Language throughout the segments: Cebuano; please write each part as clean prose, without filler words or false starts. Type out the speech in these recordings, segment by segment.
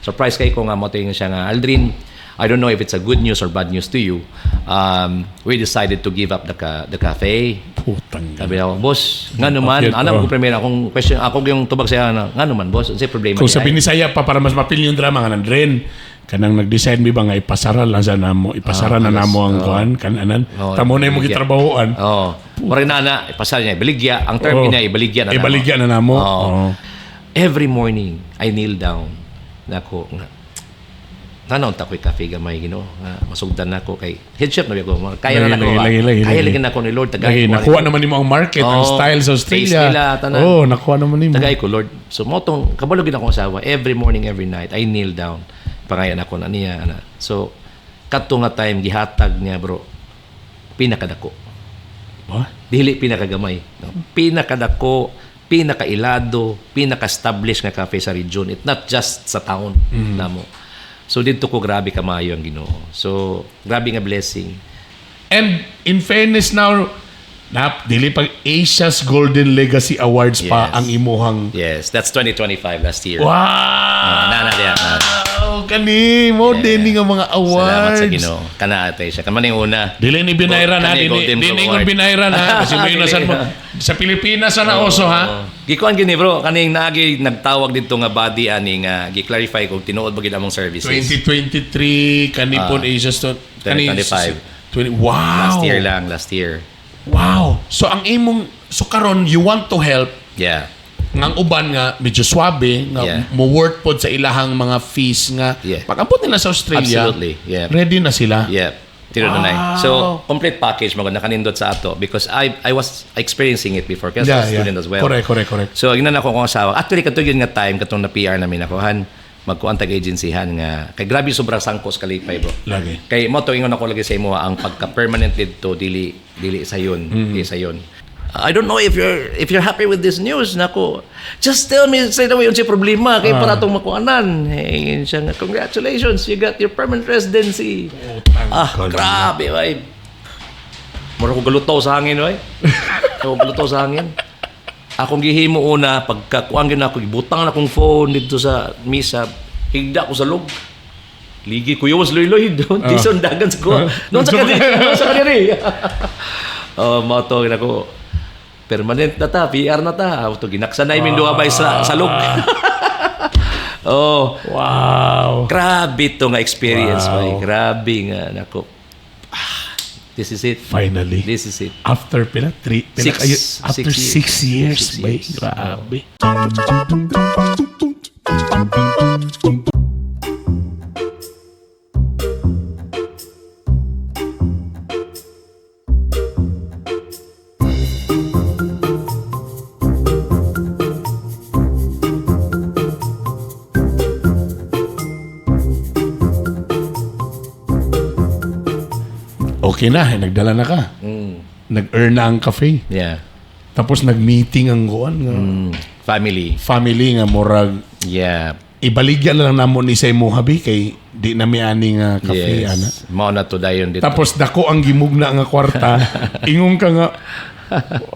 Surprise kay ko nga mo siya nga, "Aldrin, I don't know if it's a good news or bad news to you. We decided to give up the cafe." Putang. Sabi ako, "Boss, nga naman?" Akyat, Alam oh. ko primero akong question, ako yung tubag siya na, "Nga naman, boss, unsay problema Kung niya?" sa Binisaya pa para mas mapil yung drama nga nandren kanang nag-design mi ba nga ipasara lang sa namo, ipasara na namo ang kuan kananan Oh, tamo na imong ibaligya. Gitrabahoan. Oh, murag na na ipasara niya, ibaligya, ang term niya ibaligya na namo. Ibaligya na namo. Oo. Every morning, I kneel down. Nako, nga. Nanaon ta ko'y cafe gamay, Ginoo. Nga, masugdan nako kay head chef na ko. Kaya na Lagi, nako. lagi, lagi, lagi, Kaya lagi. lagi nako ni Lord. Tagay Lagi, ko, nakuha naman nimo ang market, ang Oo, style sa taste Australia. nila, tanan. Oh, nakuha naman nimo. Tagay ko, Lord. So, mo tong, kabalo gid akong asawa. Every morning, every night, I kneel down. Pangayan ako na niya. Ana. So, kadto nga time, gihatag niya, bro, pinakadako. Ba? Dili pinakagamay. No? Pinakadako, pinakailado, pinaka-established nga cafe sa region. It not just sa town namo. So dito ko grabe kamayo ang Ginoo. So grabe nga blessing. And in fairness now, na dili pag Asia's Golden Legacy Awards pa ang imuhang Yes, that's 2025, last year. Wow! Ah, na na diya. Na. Kani mo din nga mga awards. Salamat sa Ginoo. Kana ate siya. Kaman yung una. Dili ni binayran ha, Kani dili Golden dili Globe ni Award. binayran ha kasi may Dili. nasan mo sa Pilipinas na oso ha. Gikuan gini, bro, kaning naagi nagtawag dito nga body ani nga gi-clarify kung tinuod ba gid among services. 2023 kani pon Asia's to kani 2025. 20, wow. Last year lang, last year. Wow. So ang imong, so karon you want to help ngang uban nga medyo swabe nga mo worth pod sa ilahang mga fees nga pag-abot nila sa Australia. Ready na sila. Yeah. Tinuod na. So, complete package mo nakanindot sa ato because I was experiencing it before kasi I was a student as well. Correct, correct, correct. So, ingnan ako kong asawa. Actually, kato yun nga time, katong na PR namin ako, han, magkuan tag agency han nga kay grabe sobrang sangkos kalipay, bro. Lagi. Kay mo to ingon ako lagi sa imo ang pagka-permanent dito dili dili sayon, dili sayon. "I don't know if you're happy with this news." Nako, "Just tell me straight away unsay problema kay para atong makuanan." Eh, siya nga, "Congratulations, you got your permanent residency." Ah, grabe bay. Mura ko galutaw sa hangin bay. Ako galutaw sa hangin. Akong gihimo una pagka kuan gyud ako, gibutang na akong phone dito sa misa, higda ko sa log. Ligi ko yung loy-loy doon. Jason dagan sa kuha. Doon sa kadiri. Doon sa kadiri. Oh, mao to ko. Permanent na ta, PR na ta. Auto ginaksanay min duha bay sa log. Oh, grabe to nga experience, bay. Grabe nga nako. Ah, this is it. Finally. This is it. After pila? Three, pila Six. kayo? After 6 years. 6 years. 6 Bay, years. grabe. Okay na, eh, nagdala na ka. Nag-earn na ang cafe. Tapos nag-meeting ang kuan nga Family. Family nga murag ibaligya na lang namo ni sa imo habi kay di na mi ani nga cafe ana. Mao na to dayon dito. Tapos dako ang gimugna nga kwarta. Ingon ka nga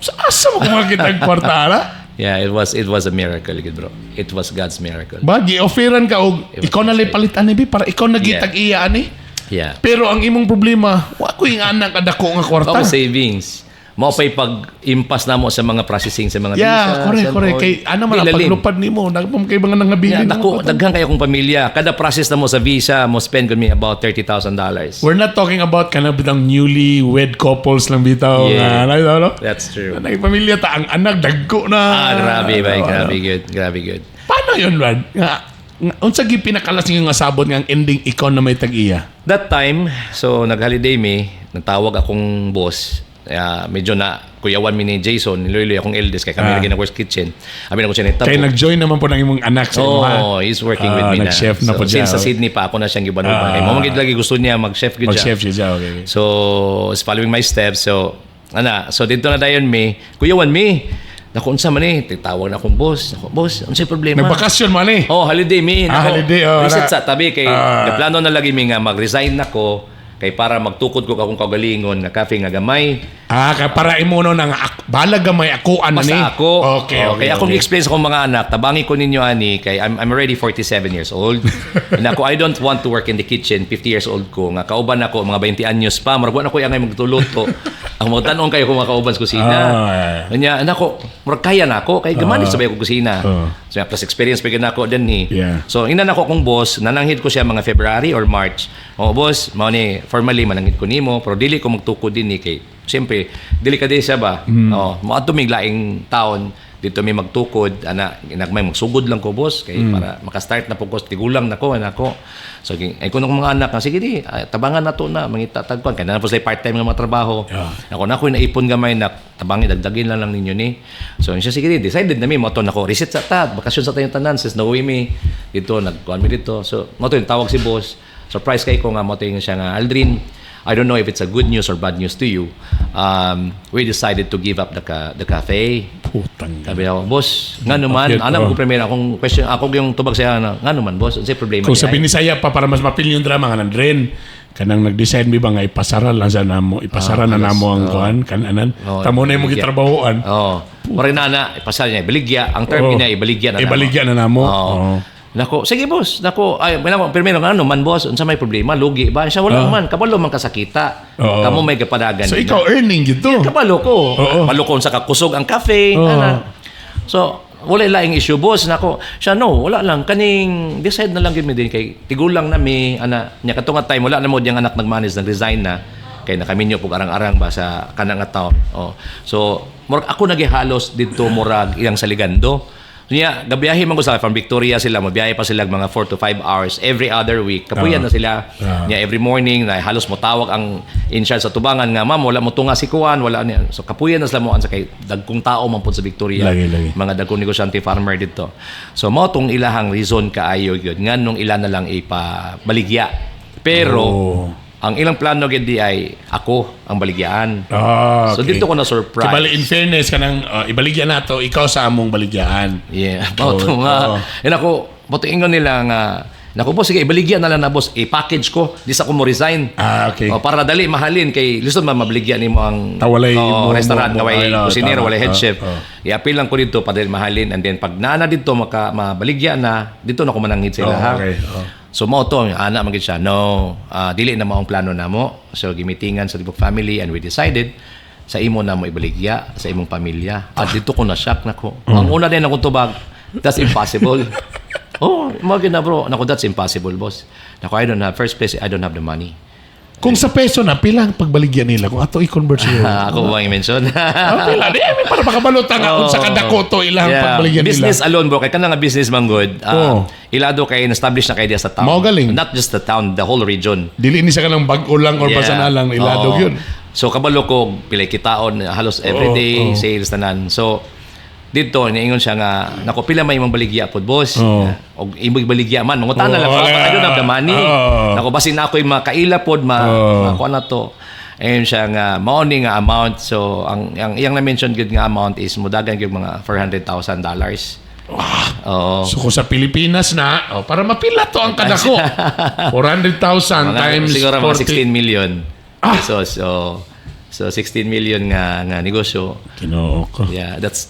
sa asa mo kung makita ang kwarta ana? Yeah, it was a miracle, gid, bro. It was God's miracle. Ba gi-offeran ka og ikaw na lang palit ani bi para ikaw na gitag iya ani. Pero ang imong problema, wa ko yung anak kadako nga kwarta. Ako savings. Mao pa'y pag-impas na mo sa mga processing sa mga visa. Correct, correct. Kay ano man ang Di lalim. paglupad nimo, nagpam kay mga nangabilin. Yeah, dako, daghan kayo kong pamilya. Kada process na mo sa visa, mo spend kami about $30,000. We're not talking about kana bitang newly wed couples lang bitaw nga ano, no? That's true. Nang pamilya ta ang anak dagko na. Ah, grabe ba? Ano, Grabe ano. good. Grabe good. Paano yun, Brad? Nga unsa gyud pinakalas nga sabot nga ang ending ikaw na may tag-iya? That time, so nag-holiday mi, natawag akong boss. Medyo na kuyawan mi ni Jason, niloy akong eldest kay kami lagi nag work kitchen. Abi na ko siya nitabo. Kay nag-join naman po ng imong anak sa imo ha. Oh, he's working with Ah, me na. nag-chef na So, po siya. since sa Sydney pa ako na siyang gibanuban. Kay mo man gid lagi gusto niya mag-chef gid siya. Mag-chef siya, okay. So, is following my steps. So, ana, so dito na dayon mi. Kuyawan mi. Naku, unsa man eh, titawag na akong boss. Naku, "Boss, unsay problema?" Nagbakasyon man eh. Oh, holiday mi. Ah, Nako, holiday, oh, reset na. sa tabi kay plano na lagi mi nga mag-resign nako. Kay para magtukod ko akong kaugalingon nga cafe nga gamay. Ah, kay para imo no nga balag gamay ako ano ni. Basta ako. Okay. Kaya akong explain sa akong mga anak, tabangi ko ninyo ani kay I'm already 47 years old. And ako, I don't want to work in the kitchen. 50 years old ko nga kauban ako mga 20 anyos pa, murag wa na ko angay magtuluto. Ang mga tan-on kayo kung makauban sa kusina. Nya nako, murag kaya na ako kay gamani sabay ko kusina. So plus experience pa gyud nako dinhi. So ina nako akong boss, nananghid ko siya mga February or March. "Oh boss, mao ni formally mananghid ko nimo, pero dili ko magtukod dinhi kay siyempre dili ka siya ba. Oh, moadto mig laing taon dito may magtukod ana, ginagmay magsugod lang ko, boss, kay para maka-start na po ko, tigulang na ko ana ko." So ay kuno mga anak nga, "Sige di, ay, tabangan na to na mangita tagkuan kay na po sa part-time nga mga trabaho." Ako na ko naipon gamay na tabangi, dagdagin lang ninyo ni. So siya, "Sige di, decided na mi mo to." Nako, reset sa ta, bakasyon sa tayong tanan since nauwi mi dito, nagkuan mi dito. So mo to yung tawag si boss, surprise kay ko nga mo to yung siya nga, "Aldrin, I don't know if it's a good news or bad news to you. We decided to give up the cafe." Putang. Sabi ako, "Boss, nga naman?" Anak ko primero, akong question, ako yung tubag siya na, "Nga naman, boss, unsay problema Kung sa di ay?" Binisaya pa para mas mapil yung drama nga nandren kanang nag-decide mi ba nga ipasara lang sa namo, ipasara na namo ang kuan kananan tamo na imong ibaligya. Gitrabahoan. Oo. Mura na na, ipasara niya, ibaligya. Ang term niya, ibaligya na namo. Ibaligya na namo. Oo. Nako, "Sige boss." Nako, ay, nako, primero, "Nga man boss, unsa may problema, lugi ba?" Siya, "Wala man, kabalo man kasakita. Kamo may gapadagan So nila." ikaw earning gito. Kabalo ko. Kabalo ko sa kakusog ang cafe. Ana. "So, wala laing issue, boss." Nako, siya, "No, wala lang. Kaning, decide na lang gyud mi din. Kay tigulang na mi, ana." Nya katong nga time, wala na mo diyang anak nag-manage, nag-resign na. Kay nakaminyo pug arang-arang ba sa kanang nga taon. Oh. So, murag ako nagihalos didto, murag iyang saligando. Niya, gabiyahe man ko sa from Victoria sila, mabiyahe pa sila mga 4 to 5 hours every other week. Kapuyan na sila. Niya every morning na halos mo tawag ang in charge sa tubangan nga, "Ma'am, wala mo tunga si kuan, wala niya." So kapuyan na sila mo sa kay dagkong tao man pud sa Victoria. Lagi, lagi. Mga dagkong negosyante farmer dito. So mao tong ilahang reason kaayo gyud nganong ila na lang ipabaligya. Pero ang ilang plano gyud di ay ako ang baligyaan. So dito ko na surprise. Kibali in fairness kanang ibaligya nato ikaw sa among baligyaan. Yeah, mao to nga. And ako, mao to ingon nila nga, "Naku boss, sige, ibaligya na lang na boss. I-package ko, di sa ko mo resign." Oh, para dali mahalin kay lisod man mabaligya nimo ang Tawalay restaurant nga way kusinero, walay head chef. I-appeal lang ko dito para dali mahalin and then pag naana dito maka mabaligya na, dito na ko manangit sila ha. So mao to, ang ana man gid siya, "No, dili na mao ang plano namo. So gimitingan sa tibok family and we decided sa imo na mo ibaligya, sa imong pamilya." At dito ko na shock nako. Ang una din akong tubag, "That's impossible." Oh, mo gyud na bro. "Nako, that's impossible, boss. Nako, I don't have first place, I don't have the money." Kung sa peso na, pila ang pagbaligya nila? Kung ato i-convert sa Ah, ako ba yung mention? Ah, pila. Di, ay, para makabalot ang kung sa kadako to ilang pagbaligya nila. Business alone bro, kay kanang nga business man good. Ilado kay na-establish na kay diya sa town. Mao galing. Not just the town, the whole region. Dili ni siya kanang bag-o lang or basta na lang ilado Oo. Yun. So kabalo ko pilay kitaon halos everyday sales tanan. So dito niingon siya nga, "Nako, pila may imong baligya pod, boss?" Og imong baligya man mangutana lang ko, "I don't have the money." Nako, basin na ako'y makaila pod ma makuha na to. Ayun siya nga mao ni nga amount. So ang iyang na-mention gud nga amount is mudagan gyud mga $400,000. Oo. So kung sa Pilipinas na, oh, para mapila to ang kadako. 400,000 Mga, times siguro mga 40. 16 million pesos. So 16 million nga negosyo. Ginoo ko. Yeah, that's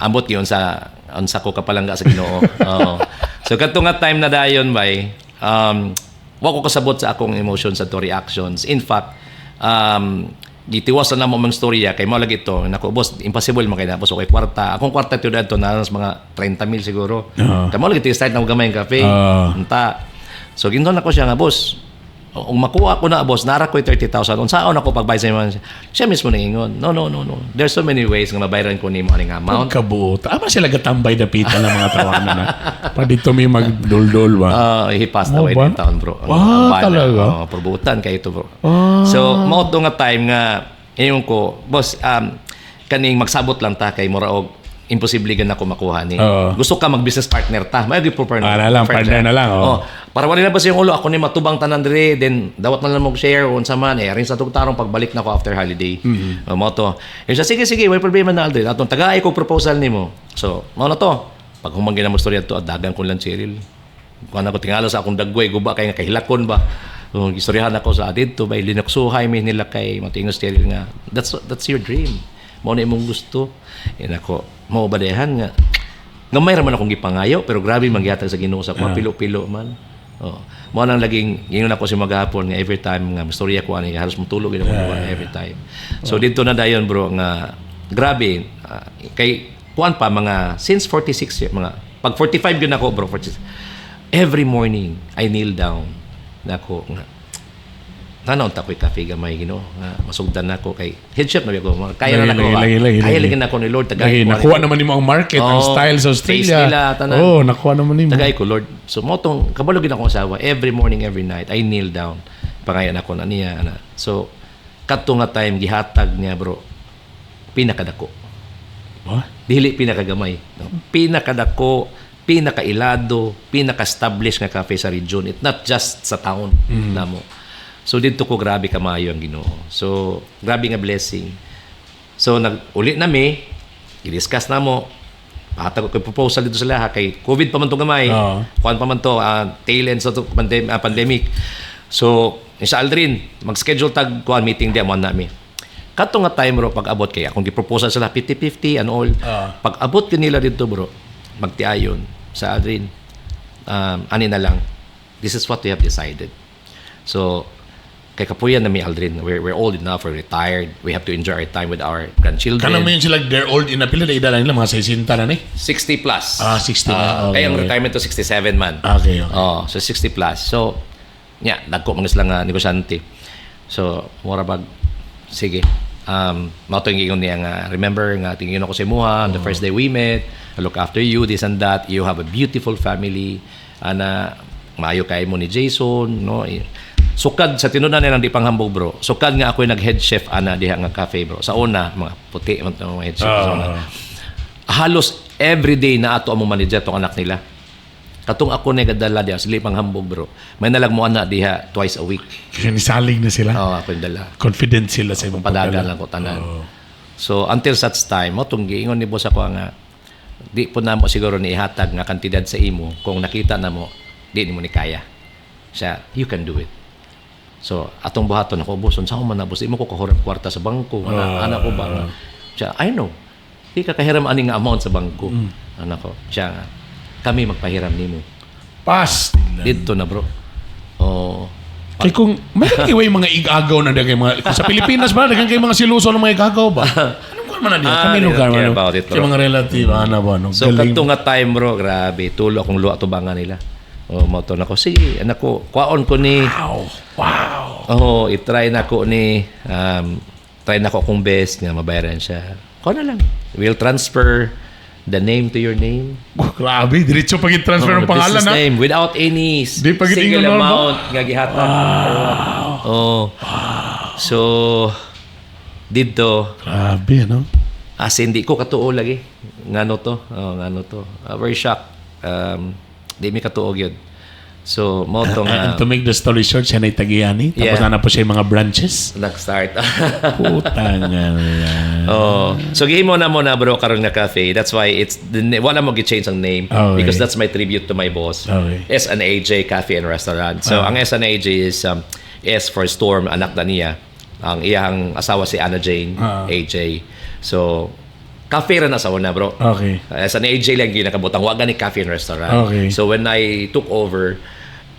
ambot yun sa unsa ko kapalangga sa Ginoo. Oo. So kadto nga time na dayon bay, wa ko kasabot sa akong emotions at reactions. In fact, gitiwas na namo mga storya kay mao lagi to. "Nako boss, impossible man kay na boss, okay kwarta. Akong kwarta to adto na mga 30 mil siguro." Kay mao lagi to start na og gamay ang cafe. Unta. So ginton ako siya nga, "Boss, kung makuha ko na boss, nara ko 30,000. Unsaon ako pagbayad sa imo?" Siya mismo naingon, "No, no, no, no. There's so many ways nga mabayaran ko nimo aning amount." Pagkabuot. Ama sila gatambay dapita ng mga tawanan na. Pa dito may magduldol ba? He passed Mo away ba? din taon, bro. Ah, Ang bana. talaga? Oo, perbutan kay ito, bro. So, mao to nga time nga ingon ko, "Boss, kaning magsabot lang ta kay mura og imposible gan ako makuha ni. Gusto ka mag-business partner ta. May gyud partner." Ah, na lang, partner na lang, oh. Oh, para wala na ba siyang ulo, ako ni matubang tanan dire, then dawat na lang mo share unsa man eh arrange sa tug tarong pagbalik na ko after holiday. Oh, mao to. Eh, siya, "Sige, sige, way problema na, Aldrin. Atong tagaay ko proposal nimo." So, mao na to. Pag humangin na mo storya to, dagan ko lang Cheryl. Kuan ako tingala sa akong dagway guba kay nga kahilakon ba. Kung istoryahan ako sa didto bay linuksuhay mi nila kay matingos Cheryl nga that's your dream. Mao na imong gusto. Inako, mao ba dihan nga gamay ra man akong gipangayo, pero grabe man gihatag sa Ginoo sa ako, pilo-pilo man. Oh. Mao nang laging ingon ako sa magahapon nga every time nga istorya ko ani, halos mutulog gid ako every time. So didto na dayon, bro, nga grabe, kay kuan pa mga since 46 year, mga pag 45 gyud ako, bro, 46. Every morning I kneel down nako nga tanaw ta ko'y cafe gamay, Ginoo, nga masugdan nako kay head chef na ko, kaya na Lagi, nako lagi, lagi, lagi, kaya lagi. Lagi nako ni Lord tagay Lagi, ko. Nakuha naman nimo ang market, ang Oo, style sa taste Australia. nila, tanan. Oh, nakuha naman nimo. Tagay ko, Lord. So mo tong kabalo gid akong asawa, every morning, every night I kneel down. Pangayan ako na niya ana. So kadto nga time gihatag niya, bro, pinakadako. What? Dili pinakagamay. No? Pinakadako, pinakailado, pinaka-established nga cafe sa region. It not just sa town namo. So didto ko grabe kamayo ang Ginoo. So grabe nga blessing. So nag-uli na mi, i-discuss na mo. Pahatag ko proposal dito sa laha kay COVID pa man to gamay. Kuan pa man to, tail end sa to, pandemic. So, sa Aldrin, mag-schedule tag kuan meeting di mo na mi. Kadto nga time, bro, pag abot kay akong gi-proposal sila 50-50 and all. Pag abot kanila dito, bro, magtiayon sa Aldrin. Ani na lang. This is what we have decided. So, kay kapuyan na mi, Aldrin, we're old enough, we're retired, we have to enjoy our time with our grandchildren. Kanang mo yun sila, they're old in pila na edad nila, mga 60 na ni. 60 plus. Ah, 60 na. Kaya ang retirement to 67 man. Oh, so 60 plus. So, nya, dagko man sila nga negosyante. So, mura bag sige. Mao to yung ingon niya nga, remember nga tingin ako sa imuha on the first day we met, I look after you, this and that. You have a beautiful family. Ana, maayo kay mo ni Jason, no? Sukad sa tinunan nilang di panghambog, bro. Sukad nga ako nag head chef ana diha nga cafe, bro. Sa una mga puti man to mga head chef sa una. Halos everyday na ato among manager tong anak nila. Katong ako na gadala diha sila panghambog, bro. May nalag mo ana diha twice a week. Kasi nisalig na sila. Oo, ako yung dala. Confident sila sa imong Padagan pagdala. lang ko tanan. So until such time, mo tong giingon ni boss ako nga di po namo siguro ni ihatag nga kantidad sa imo kung nakita na mo di nimo ni kaya. Siya, you can do it. So atong buhaton ako, boss, unsa man na, boss, imo ko kahuram kwarta sa bangko. Ana, ana ko ba? Siya, I know. Di ka kahiram ani nga amount sa bangko. Ana ko. Siya nga, kami magpahiram nimo. Pas. Didto na, bro. Oh, Kay kung may kay mga igagaw na dagay mga kung sa Pilipinas ba daghan kay mga siluso ng mga igagaw ba? Anong kuan man na diha? Ah, Kami they lugar don't care man. about it, bro. Kay mga relative ana ba, no? So Galing. kadto nga time, bro, grabe, tulo akong luha tubangan nila. Oh, mo to nako, sige, anak ko, kwaon ko ni. Wow. Oh, i-try na ko ni try na ko akong best nga mabayaran siya. Ko na lang. We'll transfer the name to your name. Oh, grabe, diretso pag i-transfer Oh, ng the pangalan business ha. name without any Di pa gid single ingon, no, amount nga gihatag. Oh. So didto Grabe, no? as in, di ko katuo lagi. Ngano to? Oh, ngano to? Very shocked. Di mi katuo gyud. So, mo to nga And to make the story short, siya na'y tagiyani. Tapos Yeah. na po siya yung mga branches. Nag-start. Puta nga. Oh. So gihimo na mo na, bro, karon nga cafe. That's why it's the wala mo gi-change ang name because that's my tribute to my boss. S&AJ Cafe and Restaurant. So ang S&AJ is S for Storm, anak na niya. Ang iyang asawa si Anna Jane, AJ. So cafe ra na sa una, bro. S&AJ lang ginakabutang, wa gani cafe and restaurant. So when I took over,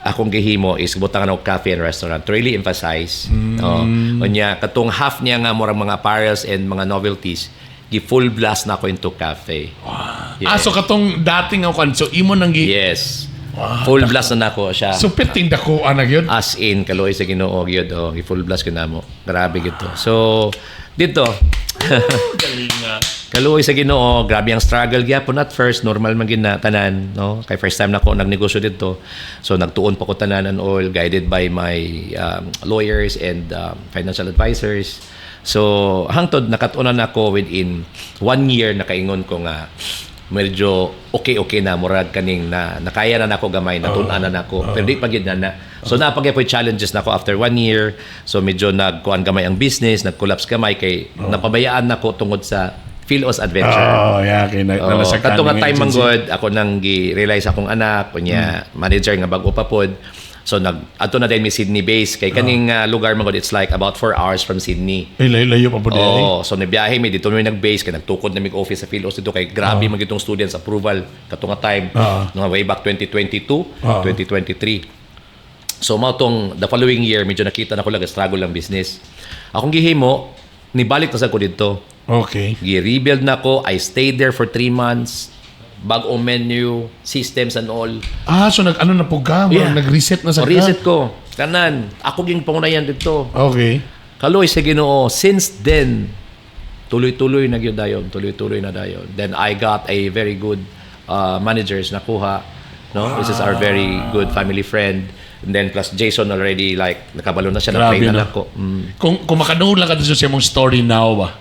akong gihimo is butangan og cafe and restaurant to really emphasize. Oh, unya katong half niya nga murang mga apparels and mga novelties, gi full blast na ako into cafe. Yeah. Ah, so katong dating nga kan so imo nang gi Yes. Full blast na nako siya. So piting dako ana gyud. As in, kaluoy sa Ginoo gyud, oh, gi full blast gyud namo. Grabe gyud to. So dito Galing nga. Kaluoy sa Ginoo, grabe ang struggle gyapon at first, normal man gid na tanan, no? Kay first time na ko nagnegosyo dito. So nagtuon pa ko tanan and all, guided by my lawyers and financial advisors. So hangtod nakatunan ako within one year, nakaingon ko nga medyo okay-okay na, murag kaning na nakaya na nako gamay, natun-an na nako, pero di pa gid na na. So naa pa gyud challenges nako after one year. So medyo nagkuan gamay ang business, nag-collapse gamay kay napabayaan nako tungod sa PhilOz Adventure. Oh, yeah, kay na, Oh, nalasakan kadto nga ng time man agency. god, ako nang gi-realize akong anak, unya manager nga bag-o pa pod. So nag adto na din mi Sydney base kay kaning lugar man gud, it's like about 4 hours from Sydney. Ay, layo, layo pa po di ay. Oh, so nibiyahe mi dito, mi nag-base kay nagtukod na mig office sa PhilAust dito kay grabe man gitong students approval kato nga time, nga way back 2022, 2023. So mao tong the following year, medyo nakita na ko lang struggle lang business. Akong gihimo, nibalik na sa ko dito. Gi-rebuild na ko. I stayed there for 3 months. Bag-ong menu, systems and all. Ah, so nag ano na po ka? Yeah. Nag-reset na sa O, reset ko. Kanan. Ako ging pangunayan dito. Kaloy sa Ginoo. Since then, tuloy-tuloy na gyud dayon, tuloy-tuloy na dayon. Then I got a very good managers nakuha, no? This is our very good family friend. And then plus Jason already, like, nakabalo na siya, Grabe, na-train na no? nako. Kung makadungog lang ka sa imong story now ba?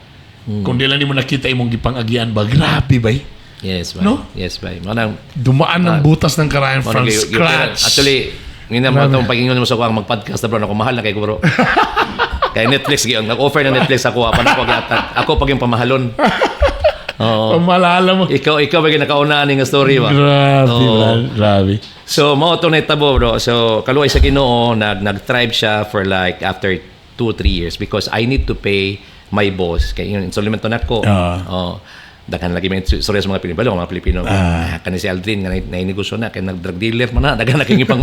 Kung di lang nimo nakita imong gipang-agian ba? Grabe ba? Yes, bay. No? Yes, bay. Manang Dumaan ng butas ng karayan from scratch. Actually, ngayon naman itong pag-ingon mo sa kuwang mag-podcast na, bro, ako mahal na kay ko, bro. Kay Netflix gyud, nag-offer ng Netflix ako, pa na ko giatag. Ako pag yung pamahalon. Oo. Pamalala mo. Ikaw ba nakauna ni nga story ba? Grabe, Oo. man. Grabe. So, mao to nahitabo, bro. So, kaluoy sa Ginoo, nag-thrive siya for like after 2 3 years because I need to pay my boss. Kay yung installment to nako. Oh. Daghan lagi may istorya sa mga Pilipino, mga Pilipino. Ah. Kani si Aldrin nga na negosyo na kay nag-drug dealer man na, daghan na kay ipang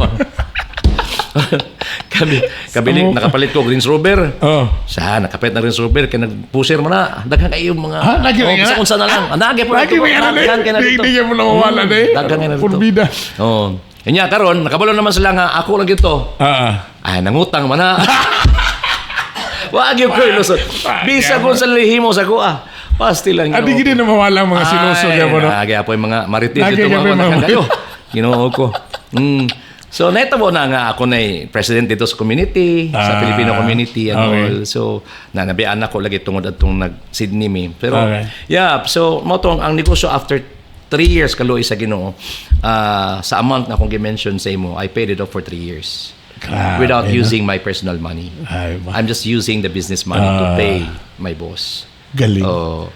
kami kabili nakapalit ko Range Rover. Sa nakapalit na Range Rover kay nag-pusher man na. Daghan kayo mga Ha? Lagi oh, nga? bisag unsa na lang. Ah, nagi po. Lagi may ano na Daghan kay na eh. dito. Di mo nawawala na eh. Daghan kay na dito. Purbida. Oh. Inya karon nakabalo naman sila nga ako lang gito. Ay, nangutang man na. Wag yung ko lusot. Bisa kung sa lihimo sa kuha. Pasti lang. Adi gid na mawala ang mga sinuso Ay, kaya mo no. Nagi po yung mga marites Lagi dito gyapon mga mga mga kayo. Ginoo ko. So naitabo na nga ako na president dito sa community, sa Filipino community and all. So na nabiyaan ako lagi tungod atong nag Sydney mi. Pero yeah, so mao tong ang negosyo after 3 years, kaluoy sa Ginoo. Sa amount na akong gi-mention sa imo, I paid it off for 3 years Grabe, without no? using my personal money. Ay, ba. I'm just using the business money to pay my boss. Galing. Oh.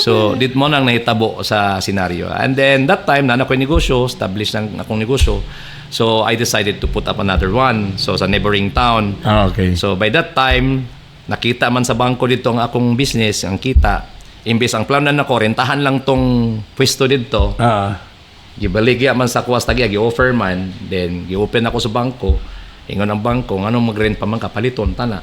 So, dit mo nang nahitabo sa scenario. And then, that time, na ako negosyo, establish ng akong negosyo. So, I decided to put up another one. So, sa neighboring town. So, by that time, nakita man sa bangko dito ang akong business, ang kita. Imbes ang plano na nako, rentahan lang tong pwesto dito. Gibaligya man sa kuwas tagya, gi-offer man, then gi-open ako sa bangko. Ingon ang bangko, nganong mag-rent pa man ka, paliton tana.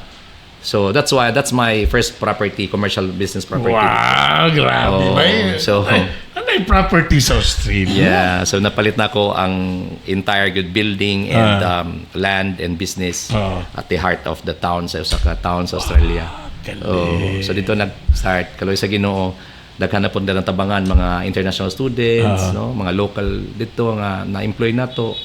So that's why that's my first property, commercial business property. Wow, grabe Oh, ba eh? Ay, ano yung property sa Australia? Yeah, so napalit na ko ang entire good building and land and business at the heart of the town sa usa ka town sa Australia. Galing. Oh, so dito nag-start, kaloy sa Ginoo, daghan na pud ng tabangan mga international students, no, mga local dito nga na-employ nato.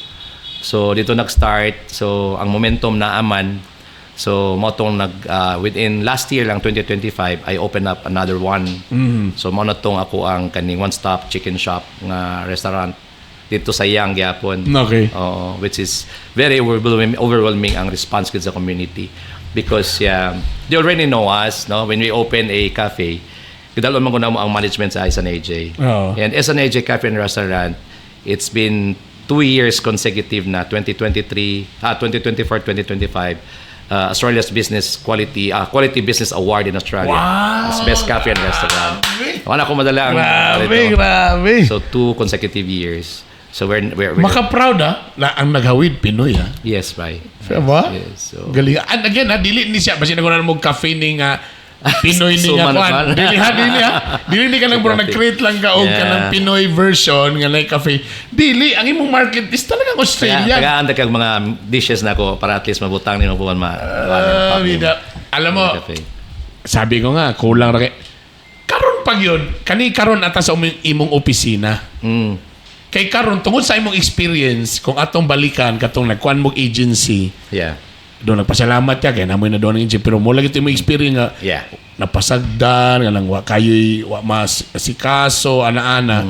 So dito nag-start, so ang momentum na aman. So mao tong nag within last year lang, 2025, I open up another one. So mao na tong ako ang kaning one-stop chicken shop nga restaurant dito sa Young gyapon. Oo, which is very overwhelming, overwhelming ang response gid sa community because, yeah, they already know us, no? When we open a cafe, gidalon man ko na mo ang management sa S&AJ. And S&AJ Cafe and Restaurant, it's been 2 years consecutive na, 2023, 2024, 2025, Australia's Business Quality Quality Business Award in Australia as best cafe and restaurant. Grabe. Wala ko madala ang Grabe, ito. grabe. So two consecutive years. So we're Maka-proud ah, na ang naghawid Pinoy ah. Yes, right. Diba? Yes. So Galing. And again, ha, dili ni siya basta nagunan mo cafe ni nga Pinoy ni nga Suman kwan. man. Dili ha, dili ha. Dili ni ka lang bro nag-create lang ka og kanang Pinoy version nga like cafe. Dili ang imong market is talagang Kaya, Australian. tagaan kag mga dishes na ko para at least mabutang ni mabuan ma. Ah, bida. Alam mo, Cafe. sabi ko nga kulang ra kay karon pag yun, kani karon ata sa imong opisina. Kay karon tungod sa imong experience, kung atong balikan katong nagkuan mog agency, doon nagpasalamat ka kay namoy na doon ang agency, pero mo lagi ito imong experience nga napasagdan nga nang wa kayoy wa mas sikaso ana-ana.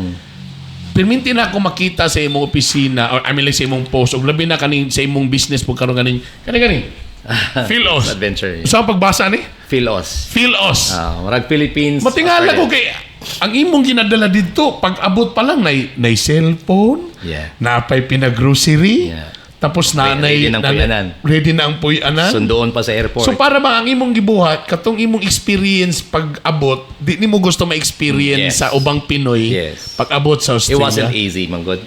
Perminti na ako makita sa imong opisina or I mean like sa imong post ug labi na kaning sa imong business po karon kaning kani kani PhilAust. Adventure. Sa pagbasa ni PhilAust. PhilAust. Ah, murag Philippines. Matingala ko Australia. kay ang imong ginadala didto pag abot pa lang nay cellphone, napay pinagrocery, Tapos nanay, Ready ng puyanan. Ready na ang puyanan. Sundoon pa sa airport. So para ba ang imong gibuhat, katong imong experience pag abot, di nimo gusto ma-experience sa ubang Pinoy pag abot sa It Australia. wasn't easy, man gud.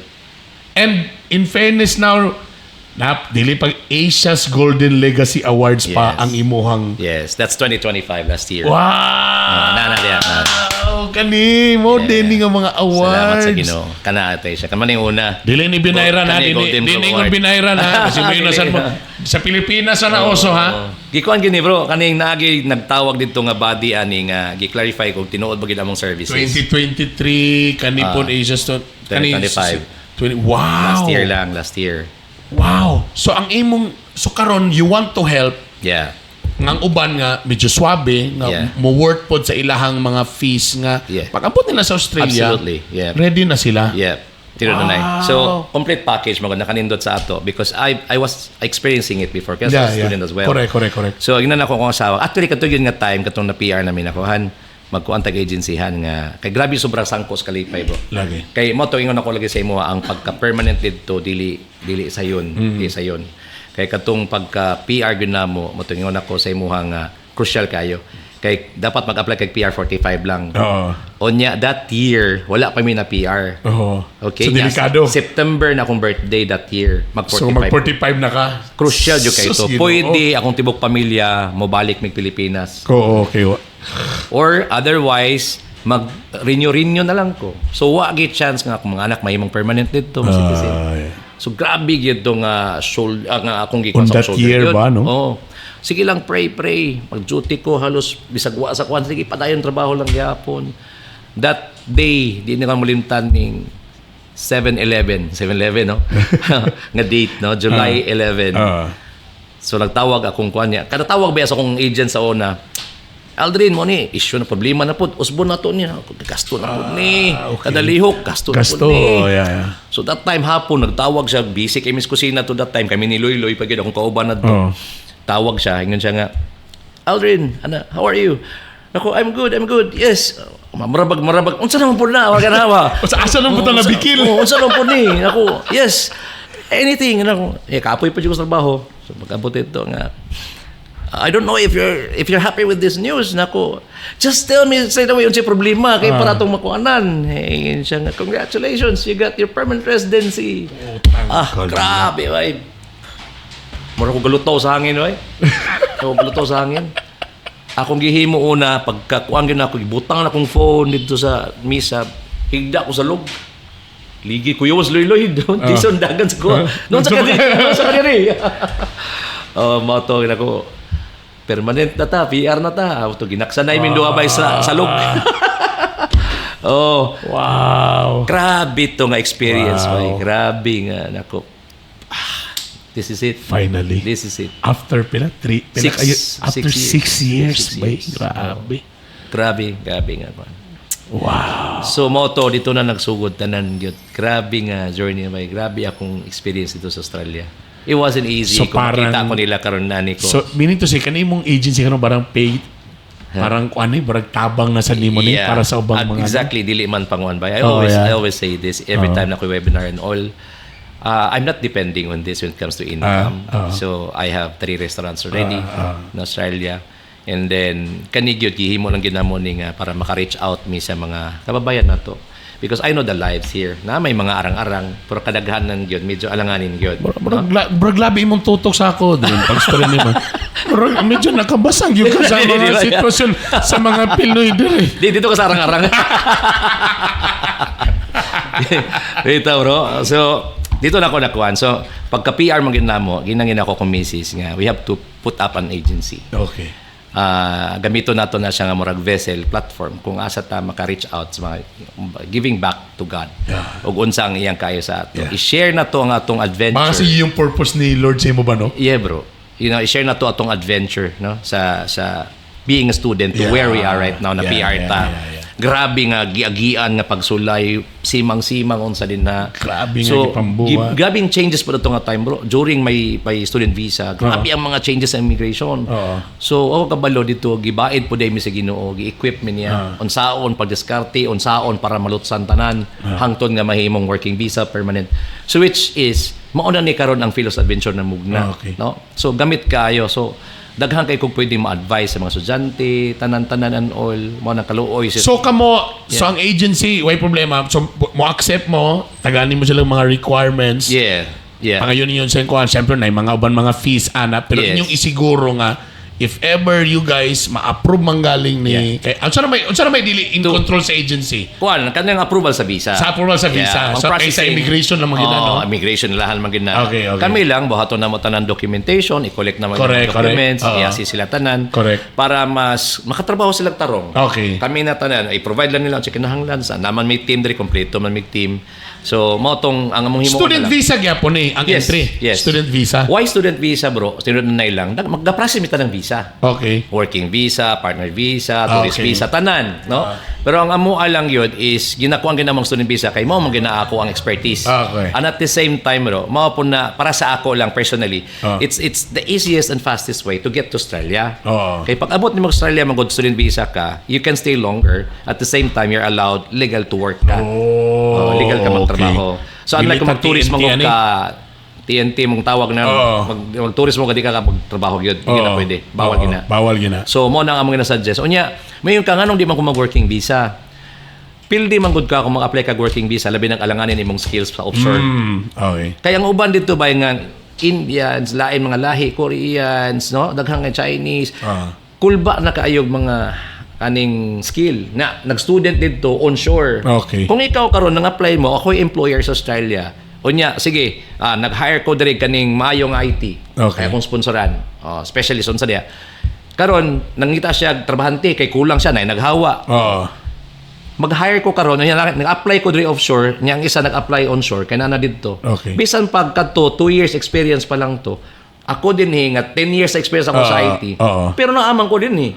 And in fairness now, na dili pag Asia's Golden Legacy Awards pa ang imuhang. Yes, that's 2025, last year. Wow! Ah, na, na, na, na. Kani mo din nga mga awards. Salamat sa Ginoo. Kana ate siya. Kama yung una. Dili ni binayran ha, Kani dili Golden dili Globe ingon Award. binayran ha kasi may nasan mo sa Pilipinas na oso ha. Oo. Gikuan gini, bro, kaning naagi nagtawag didto nga body ani nga gi-clarify kung tinuod ba gid among services. 2023 kani pod Asia's to kani 2025. 20, wow. Last year lang, last year. Wow. So ang imong, so karon you want to help nga ang uban nga medyo swabe nga mo worth pod sa ilahang mga fees nga pag abot nila sa Australia, ready na sila. Yeah. Tinuod na. So, complete package mo nakanindot sa ato because I was experiencing it before kasi I was a student as well. Correct, correct, correct. So, ingnan ako kung asawa. Actually, kato yun nga time, katong na PR namin ako, han, magkuan tag agency han nga kay grabe sobrang sangkos kalipay, bro. Lagi. Kay mo to ingon ako lagi sa imo, ang pagka permanent didto dili dili sayon, dili sayon. Kay katong pagka PR gyud namo, mo to ingon ako sa imuha nga crucial kayo. Kay dapat mag-apply kay PR 45 lang. Onya that year wala pa mi na PR. Okay. So nya, delikado. September na akong birthday that year. Mag 45. So mag 45 na ka. Crucial jud kay Sus, to. Ginoo. Pwede akong tibok pamilya mobalik mig Pilipinas. Oo, okay. Or otherwise, mag-renew-renew na lang ko. So, wa gi chance nga akong mga anak mahimong permanent dito. Mas citizen. So, grabe gyud to nga shoulder, nga akong gikuan On sa that shoulder year yun. ba, no? Oo. Sige lang, pray, pray. Mag-duty ko, halos bisag wa sa kuan. Sige, padayon trabaho lang gyapon. That day, di na malimtan ning 7-11. 7-11, no? Nga date, no? July 11. So nagtawag akong kuan niya. Kada tawag ba sa akong agent sa una? "Aldrin mo ni, issue na problema na pud. Usbon na to niya. Gasto na pud ni." Kada lihok, gasto na Gasto, pud ni. oh, yeah. So that time hapon, nagtawag siya. Busy kay Miss Kusina to that time. Kami ni Loy Loy, pag yun, akong kauban na to. Tawag siya. Ingon siya nga, "Aldrin, ana, how are you?" Ako, "I'm good, I'm good. Yes." Marabag, marabag. "Unsa naman po na? Wala ka na ba?" Unsa asa naman po ta nabikil? Oh, unsa naman po ni? Ako, "Yes. Anything." Ako, eh, kapoy pa jud ko sa trabaho. So pag-abot ito nga, "I don't know if you're happy with this news." Nako, "Just tell me straight away unsay problema kay para atong makuanan." Eh, siya nga, "Congratulations, you got your permanent residency." Ah, grabe, bay. Mura ko galutaw sa hangin, bay. Ako galutaw sa hangin. Akong gihimo una, pagka kuan gyud ako, gibutang na akong phone dito sa misa, higda ko sa log. Ligi ko yung loy-loy doon. Jason dagan sa kuha. Noon sa kadiri. Noon sa kadiri. Oh, mo to ko. Permanent na ta, PR na ta. To ginaksa na imin duha bay sa log. Oh, grabe to nga experience, bay. Grabe nga nako. Ah, this is it. Finally. This is it. After pila? Three, pila Six. kayo? After 6 years. 6 years, 6 bay. years. Grabe. Grabe, grabe nga. So mo to dito na nagsugod tanan gyud. Grabe nga journey bay. Grabe akong experience dito sa Australia. It wasn't easy. So, Kung makita ko nila karon nani ko. So, meaning to say, kani imong agency karon barang paid, parang ano eh, barang tabang na sa nimo ni para sa ubang At mga exactly, dili man panguan ba. I Oh, always yeah. I always say this every time na ko webinar and all. I'm not depending on this when it comes to income. So I have three restaurants already in Australia. And then kani gyud gihimo lang gyud namo ni nga para maka-reach out mi sa mga kababayan nato. Because I know the lives here. Na may mga arang-arang pero kadaghanan gyud medyo alanganin gyud. Murag labi imong tutok sa ako din pag story nimo. Murag medyo nakabasag yun ka sa Di mga ba? sitwasyon sa mga Pinoy dire. Di dito ka sa arang-arang. Dito, bro. So, dito na ako nakuan. So, pagka PR man gyud namo, ginangin ako kong misis nga we have to put up an agency. Ah, gamito nato na siya nga murag vessel platform kung asa ta maka-reach out sa mga giving back to God. Ug unsa ang iyang kayo sa ato. I-share na to ang atong adventure. Baka kasi yung purpose ni Lord sa imo ba, no? Yeah, bro. I-share na to atong adventure, no? Sa being a student to where we are right now na PR ta. Grabe nga giagian nga pagsulay, simang-simang unsa din na. Grabe nga So, gipambuhat. Grabing changes pa to nga time, bro. During my student visa, grabe ang mga changes sa immigration. So, ako kabalo dito, gibaid po mi sa Ginoo, gi-equip mi niya. Unsaon pagdiskarte, unsaon para malutsan tanan, hangtod nga mahimong working visa permanent. So which is Mao na ni karon ang Philos Adventure na mugna, no? So gamit kayo. So daghan kay kung pwede ma-advise sa mga estudyante, tanan-tanan and all, mao na kaluoy si So kamo, so ang agency, way problema. So mo accept mo, taganin mo silang mga requirements. Pangayon ninyo sa kuan, siyempre na mga uban mga fees ana, pero inyong isiguro nga if ever you guys ma-approve manggaling ni kay unsa na may dili in control sa agency? Kuan, kanang approval sa visa. Sa approval sa visa. Ang So, kay sa immigration lang man gid, Oo, no? Immigration lahan man gid na. Okay. Kami lang buhaton na mo tanan documentation, i-collect na mo documents, i-assist sila tanan para mas makatrabaho silang tarong. Kami na tanan, i-provide lang nila ang kinahanglan sa naman may team diri, kompleto man may team. So mao tong ang among himo Student na lang. Visa gyapon eh ang entry. Yes. Student visa. Why student visa, bro? Student na lang. Magga-process mi ng visa. Working visa, partner visa, tourist visa, tanan, no? Pero ang amo lang yun is ginakuha ang ginamong student visa kay mao man ginaako ang expertise. And at the same time, bro, mao po na para sa ako lang personally, it's the easiest and fastest way to get to Australia. Kay pag abot nimo Australia, mag student visa ka, you can stay longer. At the same time, you're allowed legal to work ka. Oh, Oh, legal ka magtrabaho. So unlike kung Dili ta mag-tourist mo TNT, ani? ka, TNT mong tawag na, mag-tourist mo ka, di ka ka magtrabaho gyud, hindi na pwede. Bawal gina. Bawal gina. So mo na ang among gina-suggest. Unya, mayon ka nganong di man ko mag-working visa? Pildi man gud ka kung mag-apply ka working visa, labi ng alanganin imong skills sa offshore. Kaya ang uban dito ba nga Indians, lain mga lahi, Koreans, no? Daghang nga Chinese. Kulba na kaayog mga kaning skill na nag-student dito onshore. Kung ikaw karon nang-apply mo, ako'y employer sa Australia. Unya, sige, nag-hire ko diri kaning maayong IT. Kaya akong sponsoran. Oh, specialist unsa diya. Karon nangita siya trabahante kay kulang siya na naghawa. Mag-hire ko karon, unya nag-apply ko diri offshore, niya ang isa nag-apply onshore kay naa na didto. Bisan pag kadto 2 years experience pa lang to. Ako din eh, nga 10 years experience ako sa IT. Pero naaman ko din eh.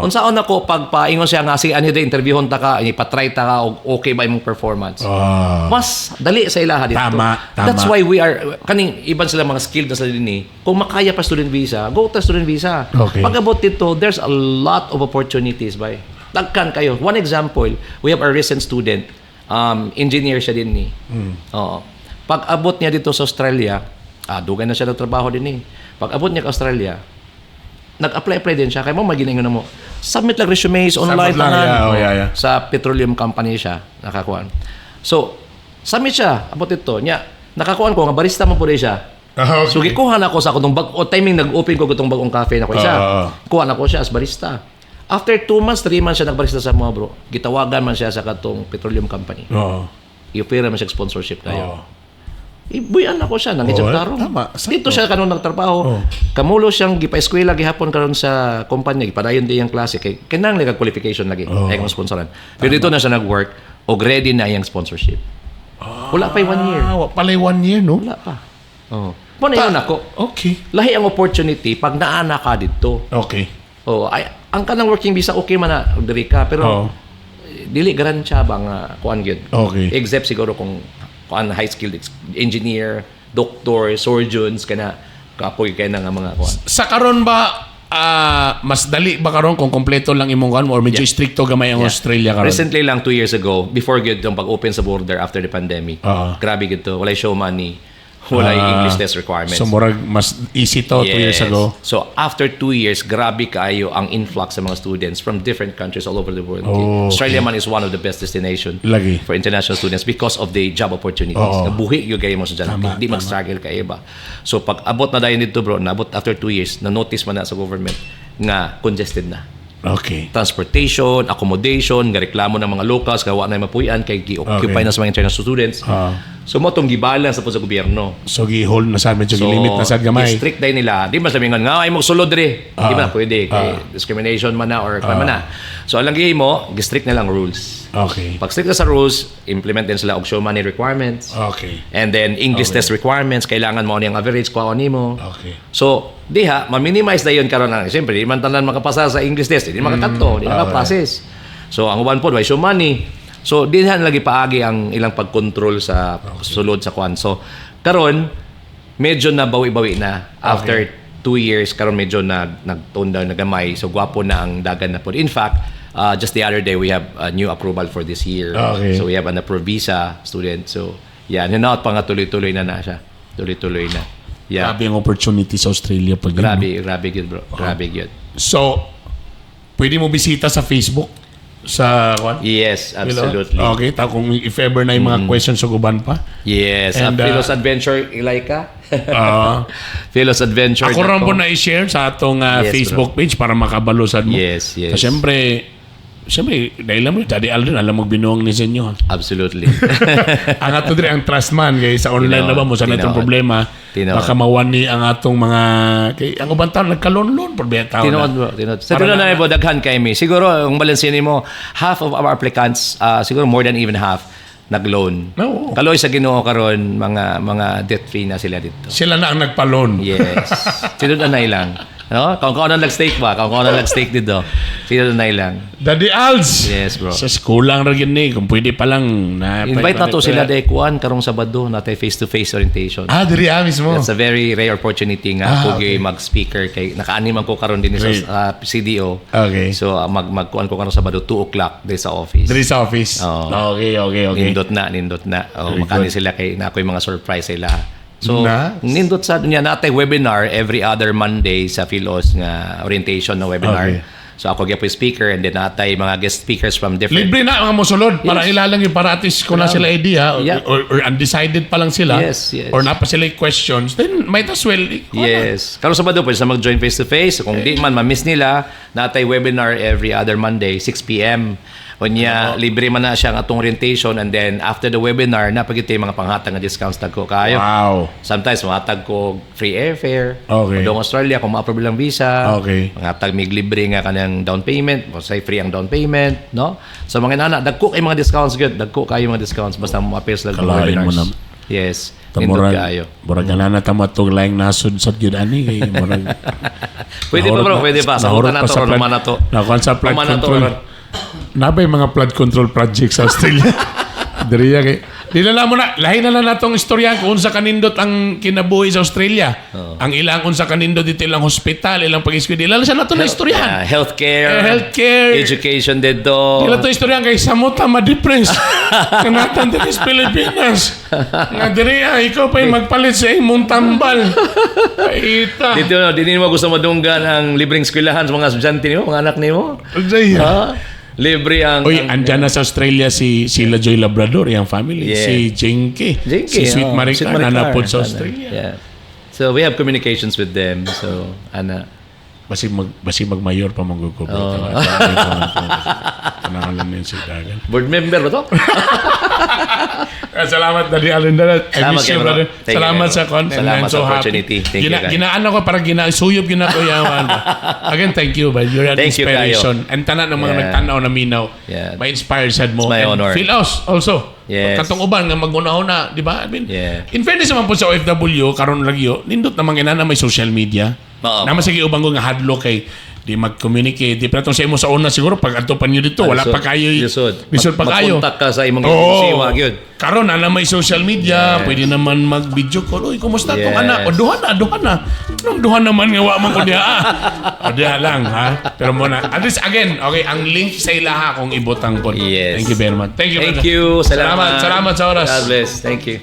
Unsaon ako pag paingon siya nga si ani de interviewon ta ka, ipatry ta ka og okay ba imong performance. Mas dali sa ilaha dito. Tama, tama. That's why we are kaning iban sila mga skilled na sila din eh. Kung makaya pa student visa, go to student visa. Pag abot dito, there's a lot of opportunities by. Dagkan kayo. One example, we have a recent student, engineer siya din ni. Oo. Pag abot niya dito sa Australia, dugay na siya ng trabaho din eh. Pag abot niya sa Australia, nag-apply-apply din siya. Kaya mo maginaingon na mo. Submit lang resumes online Submit lang, tanan. yeah, oh, yeah. Sa petroleum company siya nakakuan. So, submit siya abot ito. Nya, nakakuan ko nga barista man po rin siya. So gikuha na ako sa akong bag o timing nag-open ko gutong bagong cafe na ko isa. Kuha na ko siya as barista. After 2 months, 3 months siya nagbarista sa mga, bro. Gitawagan man siya sa katong petroleum company. I-offer man siya sponsorship tayo. Ibuyan ako siya nang Oo, tarong. tama, sakto. Dito siya karon nagtrabaho. Kamulo siyang gipa-eskwela gihapon karon sa kumpanya, gipadayon di iyang klase kay kinahanglan kag qualification lagi ay kung sponsoran. Pero dito na siya nag-work og ready na iyang sponsorship. Wala pa one year. Ah, wa palay one year, no? Wala pa. Oh. Mo na yun ako. Lahi ang opportunity pag naana ka dito. Oh, ay ang kanang working visa okay man na diri ka, pero dili garantiya ba nga kuan gyud. Except siguro kung kuan high skilled engineer, doctor, surgeons kana kapoy kay na nga mga kuan. Sa karon ba, mas dali ba karon kung kompleto lang imong kuan or medyo stricto gamay ang Australia karon? Recently lang, 2 years ago, before gyud yung pag-open sa border after the pandemic. Grabe gyud to, walay show money, walay English test requirements. So murag mas easy to 2 years ago. So after 2 years, grabe kaayo ang influx sa mga students from different countries all over the world. Australia man is one of the best destination for international students because of the job opportunities. Nabuhi yung kayo mga estudyante. Di mag-struggle kayo ba. So pag abot na dayon dito, bro, naabot after 2 years, na-notice man na sa government nga congested na. Transportation, accommodation, nga reklamo ng mga locals, gawa na yung mapuy-an kay gi-occupy na sa mga international students. So mo tong gibalance na po sa gobyerno. So gi-hold na sad, medyo gi-limit na sad gamay. Strict day nila. Di mas sabihin nga ay magsulod diri. Di ba pwede kay discrimination man na or kwan man na. So alang mo, gi-strict na lang rules. Pag strict na sa rules, implement din sila og show money requirements. And then English test requirements, kailangan mo ang average kuha nimo. So, diha ma-minimize na yun karon na. Siyempre, di man tanan makapasa sa English test, di makakadto, di makaprocess. So, ang uban po, way show money. So, diha na lagi paagi ang ilang pag-control sa sulod sa kwan. So, karon medyo na bawi-bawi na after 2 years karon medyo na nag-tone down na gamay. So, gwapo na ang dagan na po. In fact, just the other day we have a new approval for this year. So, we have an approved visa student. So, yeah, hinaot pa nga tuloy-tuloy na na siya. Tuloy-tuloy na. Yeah. Grabe ang opportunity sa Australia pag yun, no? Grabe, grabe gyud, bro. Grabe gyud. So, pwede mo bisita sa Facebook sa kwan? Yes, absolutely. Okay, ta kung if ever na yung mga questions sa uban pa. Yes, And, Philos Adventure Ilaika. Ah, Philos Adventure. Ako rin po na i-share sa atong Facebook page para makabalo sad mo. Yes. So, siyempre, siyempre, dahil mo, Daddy Aldrin, alam mo binuang ni sa inyo, ha? Absolutely. Ang ato diri ang trust man kay sa online na ba mo sa natong problema. Baka mawani ang atong mga kay ang ubang tao nagka-loan-loan problema tao Tinuod na. Bro, tinuod. Sa Para tinuod na po, daghan kay mi. Siguro, ang balansin mo, half of our applicants, siguro more than even half, nag-loan. Oo. Kaloy sa Ginoo karon mga debt free na sila dito. Sila na ang nagpa-loan. Yes. Tinuod na lang. No? Kung kung ano nag-stake ba? Kung kung ano nag-stake dito. Tinuod na lang. Daddy Alds. Yes, bro. Sa school lang ra gyud ni kung pwede pa lang na Invite na to sila de kuan karong Sabado natay face-to-face orientation. Ah, diri ah mismo. That's a very rare opportunity nga Ah, ako mag-speaker kay nakaani man ko karon din sa Great. CDO. So magkuan ko karon Sabado 2 o'clock di sa office. Diri sa office. Oo. Okay. Nindot na, nindot na. Oh, Very makani good. sila kay na ako'y mga surprise sila. So, Nice. nindot sa niya natay webinar every other Monday sa Philos nga orientation na webinar. So ako gyud speaker and then natay mga guest speakers from different Libre na mga mosulod para ilalang yung para at least kung na sila idea or undecided pa lang sila or napa sila yung questions, then might as well ikaw na. Yes. Karon Sabado pwede sa mag-join face to face. Kung di man ma-miss nila, natay webinar every other Monday 6 PM. Unya libre man na siya ang atong orientation and then after the webinar na pagit mga panghatag nga discounts dagko kayo. Sometimes mahatag ko free airfare. Dong Australia kung ma-approve lang visa. Mangatag mig libre nga kanang down payment, o say free ang down payment, no? So mga nana, dagko kay mga discounts gyud, dagko kayo mga discounts basta mo appeal sila sa Kalain mo webinars. na. Yes. Nindot Murag, kaayo. Murag na na tama tong laing nasod sa gyud ani kay murag Pwede pa, bro, pwede pa. Sa nahurot na pa to, sa ron flood- naman na to. Nakuan sa flood Naman na to, control. ron. Nabay mga flood control project sa Australia. Diri kay di na lang mo na, lahi na lang natong istorya kung unsa kanindot ang kinabuhi sa Australia. Ang ilang unsa kanindot dito ilang hospital, ilang pag-eskwela. Ila lang siya nato na istoryahan. Yeah, healthcare. Eh, healthcare. Education dito. Ila to istoryahan kay samot ta ma-depress. Kanatan diri sa Pilipinas. Nga diri ah, ikaw pa yung magpalit sa imong tambal. Ay, ita. Dito no, dinhi mo gusto madunggan ang libreng eskwelahan sa mga estudyante nimo, mga anak nimo. Unsay? Ha? Libre ang Oy, ang, andyan na sa Australia si sila Joy Labrador, yung family. Si Jinky. Jinky, Si Sweet oh, Maricar, Sweet Maricar. nanapod sa Ana, Australia. yeah. So we have communications with them. So ana. Basi magmayor pa mong bro. Oh. Tanaw lang yun si Dagan. Board member ba to? Ah, salamat, Daddy Allen. I Salamat miss you, kayo, bro. brother. Thank you, Salamat bro. sa con. And Salamat I'm so sa happy. opportunity. Thank you, guys. Ginaan ako para ginasuyop gina ko yaman. Again, thank you, but you're an Thank you, kayo. inspiration. And tanan ng mga nagtanaw na minaw. Ma-inspire sad mo. It's my And honor. Feel us also. Katong uban nga maguna-una, di ba? I mean, in fairness naman po sa OFW, karon lagyo, nindot naman ginana may social media. Naman sige uban ko nga hadlok kay di mag-communicate. Di pero sa imo sa una siguro pag adto pa niyo dito, wala Lisod. pa kayo. Lisod. Lisod pa kayo. Mag-contact ka sa imong agency, wa gyud. Karon na may social media, pwede naman mag-video call. Uy, kumusta tong anak? O duha na, duha na. Anong duha naman nga wa man ko diha? Ah? O diha lang ha. Pero muna, at least again, okay, ang link sa ilaha kung ibutang po. Thank you very much. Thank you, Thank brother. you. Salamat. Salamat, salamat sa oras. God bless. Thank you.